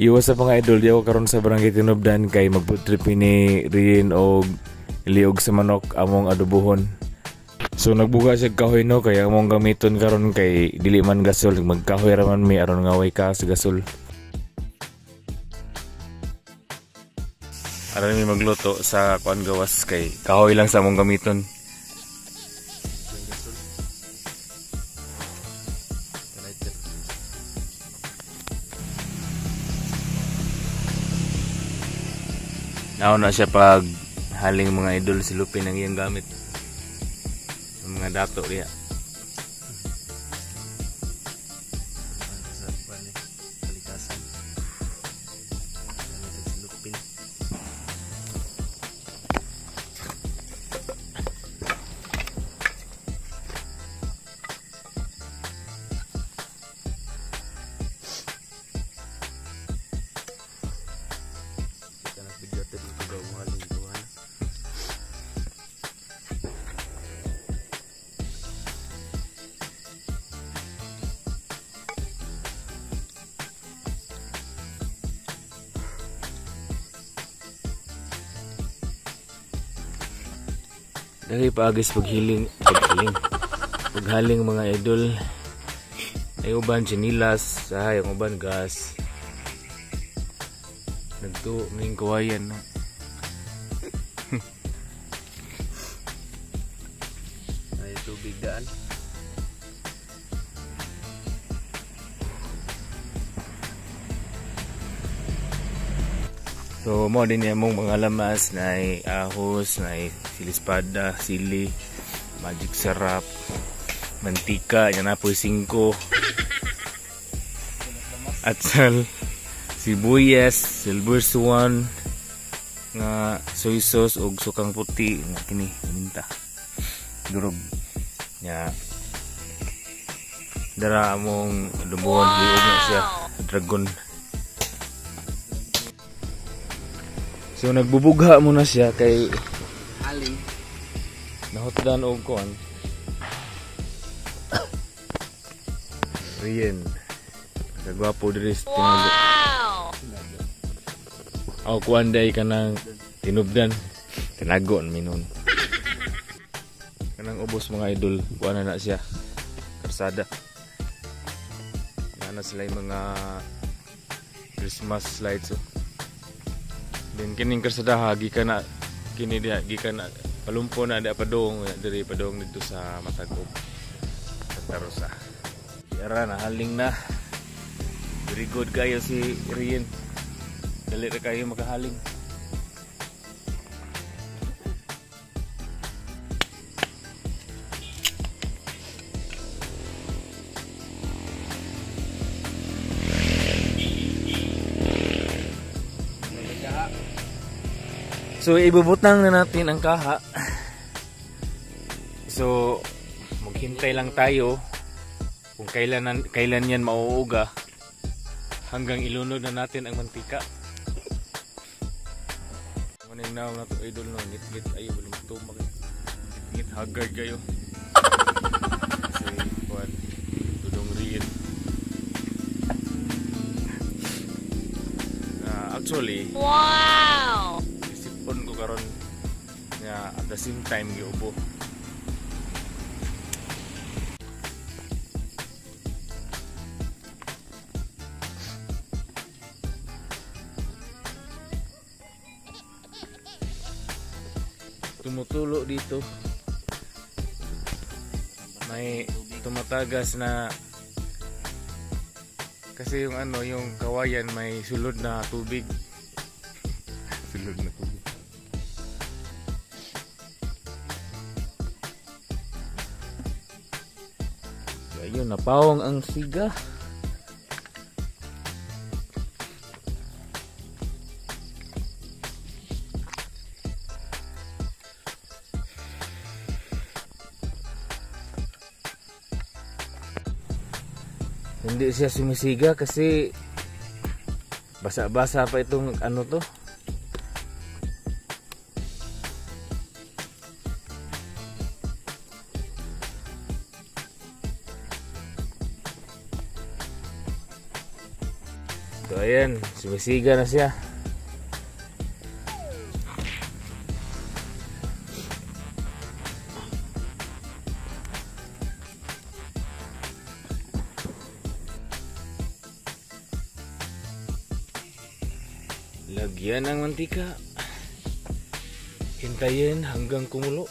Iwas sa mga idol, di ako karon sa Barangay Tinubdan kay magputrip ni Rien og liog sa manok among adobohon. So nagbuga siya kahoy no, kaya among gamiton karon kay dili man gasol, magkahoy ra man mi aron nga way ka sa gasol. Aron mi magluto sa kuan gawas kay kahoy lang sa among gamiton. Naon na siya pag haling mga idol, si Lupin ang iyang gamit. Ang mga dato diya. Sa kalikasan. Gamit si Lupin. Dali paagis paghiling, paghaling mga idol. Ay uban chinilas, sahay ang uban gas. Nagtuo ning kawayan no. Ay tubig daan. So mo din among mga lamas na ay ahos, na ay silispada, sili, magic sarap, mantika, yan na po 5, atsal, sibuyas, silver swan, nga soy sauce og sukang puti, nga kini minta, durog, nya dara among adobohon, liog na siya, dragon. So nagbubugha muna siya kay aling nahutdan og kuan. Rien. Kagwapo diri sa Tinago. Wow. Oh, kuan day kanang Tinubdan. Tinago mi nun. Kanang ubos mga idol, kuan na siya. Karsada. Naa na sila yung mga Christmas lights. Oh. Then kining karsada gikan na kini diha gikan na palumpo na diha padung diri padung didto sa Matag-ob, Santa Rosa. Diara na haling na. Very good kayo si Rien. Dali ra kayo makahaling. So ibubutang na natin ang kaha. So maghintay lang tayo kung kailan yan mauuga hanggang ilunod na natin ang mantika. Maning naong nato idol no, ngit-ngit ayo wala matumag. Ngit haggard kayo. Kasi kuan tudong riin. Actually, wow. Isipon ko karon nga at the same time giubo. Tumutulo dito. May tumatagas na kasi yung ano, yung kawayan may sulod na tubig. Sulod na tubig. So, ayun, napawang ang siga. Hindi siya sumisiga kasi basa-basa pa itong ano to. So ayan, sumisiga na siya. Lagyan ng mantika. Hintayin hanggang kumulo.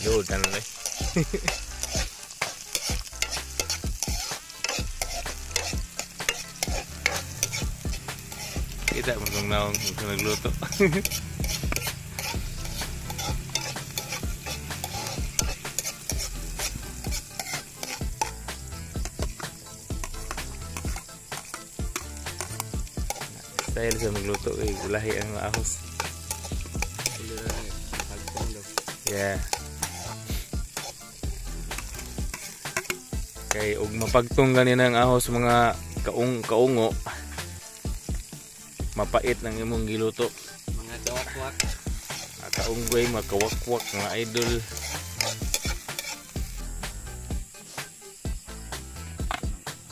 Load na lang. Kita mo kung naong kung nagluto. Style sa magluto eh, ulahi ang ahos. Yeah. Kay og mapagtong gani ang ahos mga kaungo, mapait ng imong giluto. Mga kawakwak, mga kaunggoy, mga kawakwak, mga idol.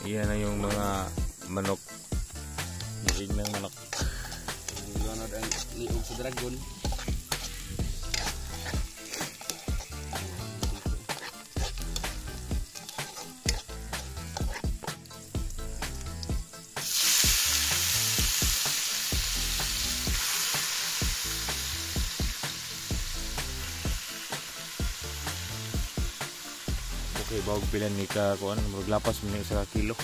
Iyan na yung mga manok. Liig ng manok. Ang ang liog sa dragon. Okay, bawag pilan ni ka kuan, maglapas man ni sa kilo.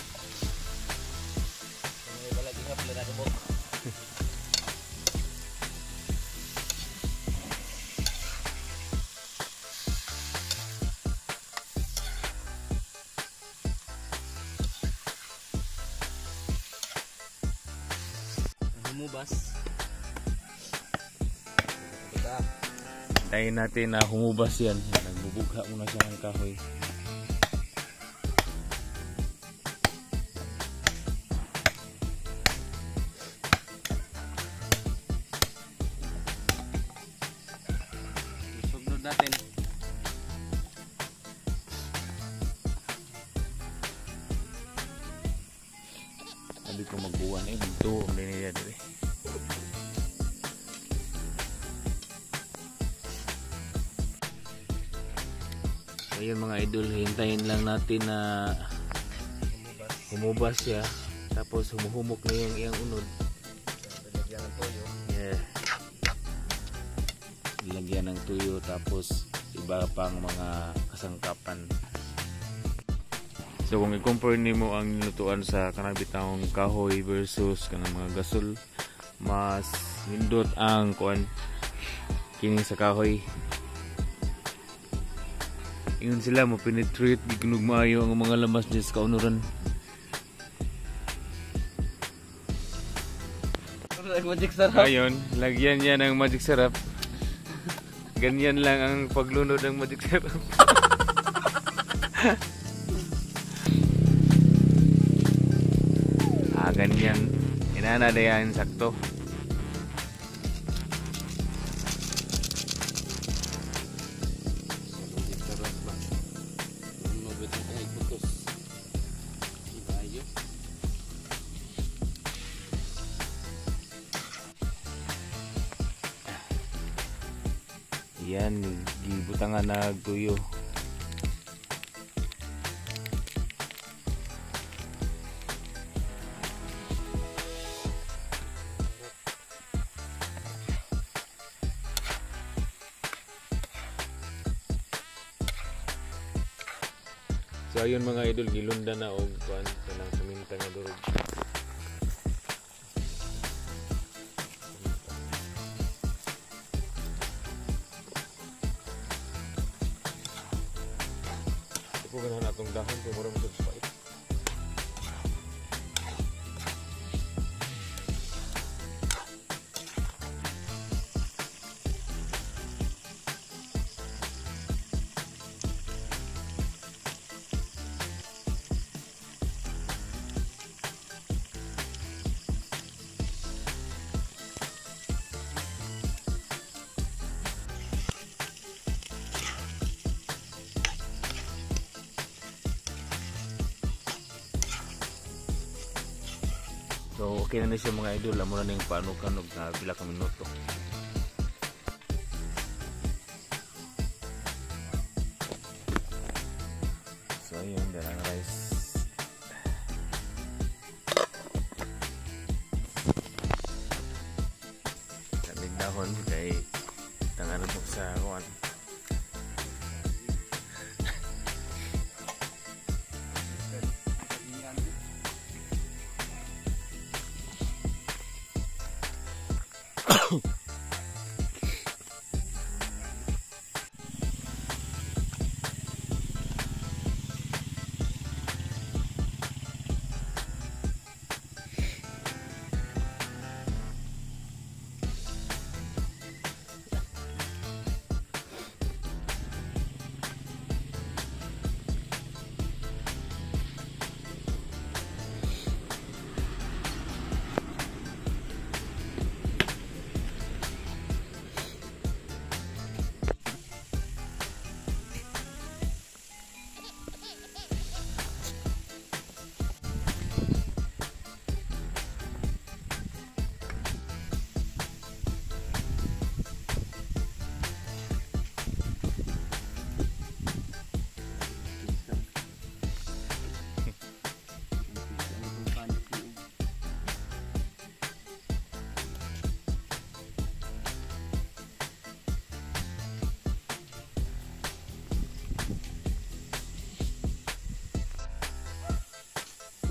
Humubas. Hintayin natin na humubas yan. Nagbubugha muna siya ng kahoy. Sugnod natin. Sabi ko magbuwan eh, magtuo ang niya diri. Ayun mga idol, hintayin lang natin na humubas siya. Tapos humuhumok na yung iyang unod. Lagyan ng tuyo. Yeah. Lagyan ng tuyo tapos iba pang mga kasangkapan. So kung i-compare nimo ang nilutuan sa kanang bitawng kahoy versus kanang mga gasol, mas nindot ang kuan kini sa kahoy. Ingon sila mo penetrate gikunog maayo ang mga lamas diya sa kaunuran. Magic syrup. Ayun, lagyan niya ng magic syrup. Ganyan lang ang paglunod ng magic syrup. Ah, ganyan. Inana dayan sakto. Yan, gibutangan nagtuyo. So ayun mga idol, gilunda na og kuan kanang paminta nga durog. Ko ganahan atong dahon kay mura mo sa pait. So okay na ni siya mga idol, amo na ning paanukan og pila ka minuto. So ayun, darang rice. Kamig dahon kay tanganan mo sa kuan.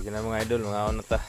Sige na mga idol, mga na ta.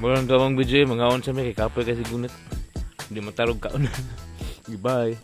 Mula nang tawang video, mga on sa may kay kapoy kasi gunit. Hindi matarog kaon. Goodbye.